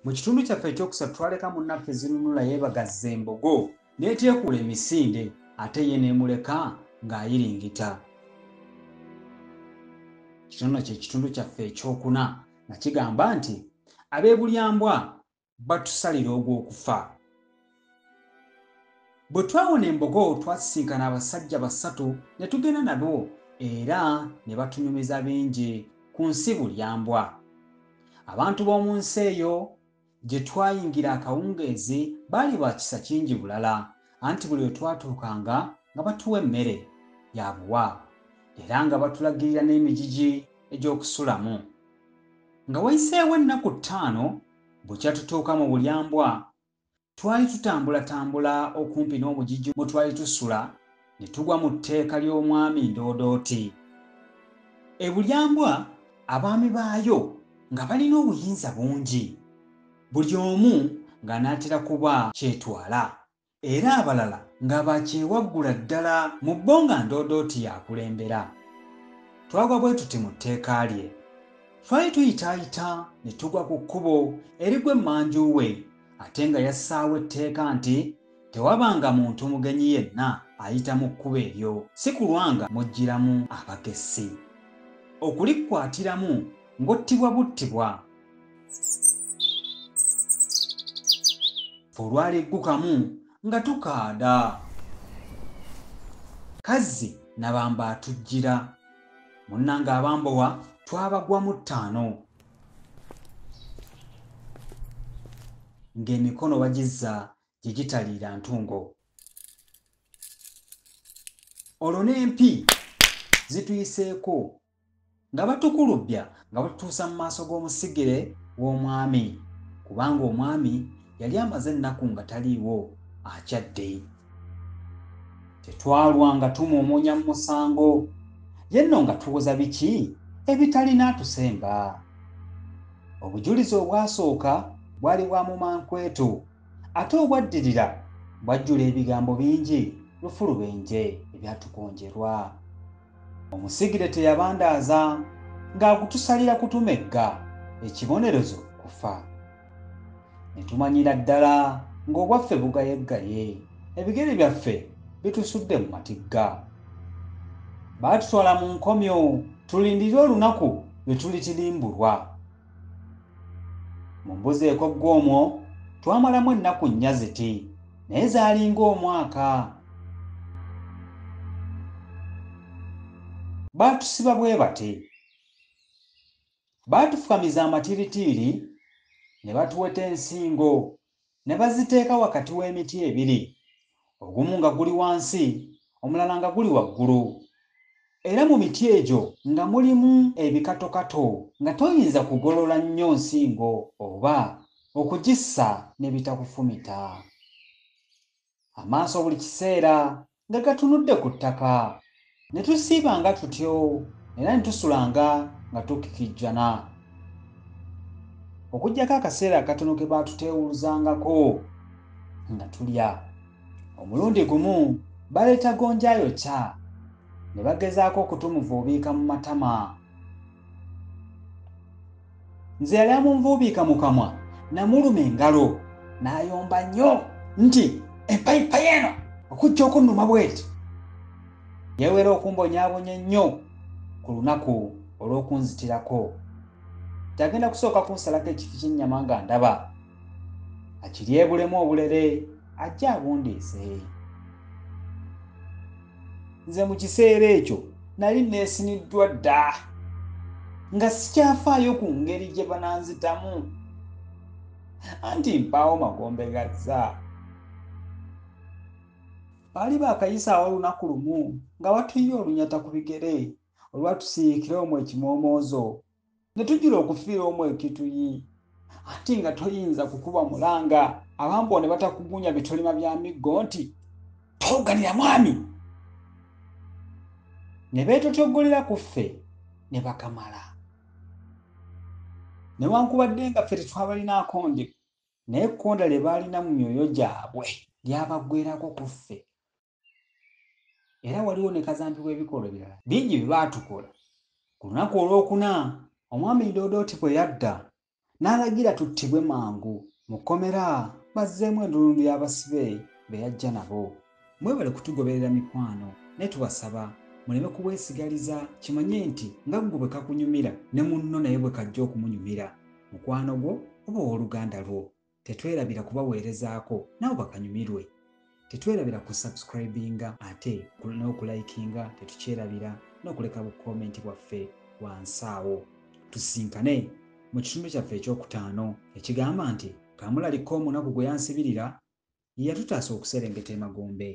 Mu kitundu kyaffe ekyokusatu twaleka munnaffe Zinunula yeebagazza embogo n'etyekuula emisinde ate ye n'emuleka ng'ayiringita. Kino nno kye kitundu kyaffe ekyokuna nga kigamba nti ab'e Bulyambwa batusalira ogw'okufa. Bwe twawona embogo twasisinkana abasajja basatu ne tugenda nabo era ne batunyumiza bingi ku nsi Bulyambwa. Abantu b'omu nsi eyo gye twayingira akawungeezi baali ba kisa kingi bulala, anti buli we twatuukanga nga batuwa emmere ya buwa era nga batulagirira n'emigigi egy'okusulamu. Nga wayiseewo ennaku ttaano bukya tutuuka mu Bulyambwa, twali tutambulatambula okumpi n'omugigi mwe twali tusula ne tugwa mu tteeka ly'omwami Ndoodooti. E Bulyambwa abaami baayo nga balina obuyinza bungi, buli omu ng'anaatera kuba kyetwala era abalala nga ba kyewaggula ddala mu bo nga Ndoodooti y'akulembera. Twagwa bwe tuti mu tteeka lye. Twali tuyitaayita ne tugwa ku kkubo erigwa emmanju we ate nga yassaawo etteeka nti tewabanga muntu mugenyi yenna ayita mu kkubo eryo si kulwa nga mujjiramu abakessi. Okulikkwatiramu ng'ottibwa buttibwa. Ffe olwaliggukamu nga tukaada. Kazzi Nabamba atujjira. Munnange abambowa twabagwamu ttaano. Ng'emikono bagizza gye gitaliira ntungo. Olwo n'empi zituyiseeko nga batukulubbya nga batutuusa mu maaso g'omusigire w'omwami kubanga omwami yali amaze ennaku nga taliiwo akyadde. Tetwalwa nga tumuumuunya mu musango, ye nno nga tuwoza biki ebitalina atusemba. Obujulizi obwasooka bwali bwa mumankwetu ate obwaddirira bwajjula ebigambo bingi lufulubenje ebyatukonjerwa. Omusigire teyabandaaza ng'agutusalira kutumegga, ekibonerezo kufa. Ne tumanyira ddala ng'obwaffe bugayeggaye, ebigere byaffe bitusudde mu matigga. Baatutwala mu nkomyo tulindirire olunaku lwe tulitirimbulwa. Mu mbuzi ekogga omwo twamalamu ennaku nnya ziti, naye zaalinga omwaka. Baatusiba bwe bati. Baatufukamiza amatiritiiri ne batuweta ensingo ne baziteeka wakati w'emiti ebiri, ogumu nga guli wansi omulala nga guli waggulu. Era mu miti egyo nga mulimu ebikatokato nga toyinza kugolola nnyo nsingo oba okugissa ne bitakufumita. Amaaso buli kiseera nga gatunudde ku ttaka. Ne tusiibanga tutyo era ne tusulanga nga tukikijjana. Okuggyako akaseera akatono ke baatuteewuluzangako nga tulya. Omulundi gumu baleeta gonja ayokya ne bagezaako okutumuvuubiika mu matama. Nze yali amunvuubiika mu kamwa namuluma engalo n'ayomba nnyo nti empayipayi eno okujja okunnuma bweti. Yeewera okumbonyaabonya ennyo ku lunaku olw'okunzitirako. Agenda kusooka kunsalako ekifi ky'ennyama nga ndaba akiryebulemu obulere ajje abundiise. Nze mu kiseera ekyo nali neesiniddwa dda nga sikyafaayo ku ngeri gye bananzitamu anti mpaawo magombe gazza. Baali baakayisaawo olunaku lumu nga batuyiye olunyata ku bigere olwatusiikira omwo ekimoomoozo ne tujula okufiira omwo ekituyi anti nga toyinza kukuba mulanga abambo ne batakugunya bitolima bya miggo nti towuganira mwami ne beetotoggolera ku ffe ne bakamala. Newankubadde nga ffe tetwabalinaako ndeku naye ekkonda lye baalina mu myoyo gyabwe lyabaggweerako ku ffe. Era waliwo ne kazambi w'ebikolwa ebirala bingi bye baatukola. Ku lunaku olwokuna omwami Ndoodooti bwe yadda N'alagira tuttibwe mangu. Mu kkomera bazzeemu endulundu y'abasibe be yajja nabo. Mwebale kutugoberera mikwano naye tubasaba muleme kubwesigaliza kimanye nti nga ggwe bwe kakunyumira ne munno naye bwe kajja okumunyumira, mukwano gwo oba owooluganda lwo. Tetwerabira kubaweerezaako nabo bakanyumirwe. Tetwerabira ku subscribinga ate n'okulayikinga tetukyerabira n'okuleka bu comment bwaffe wansi awo. Tusisinkane mu kitundu kyaffe ekyokutaano ekigamba nti Kamulali k'omunaku gwe yansibirira ye yatutaasa okuserengeta emagombe.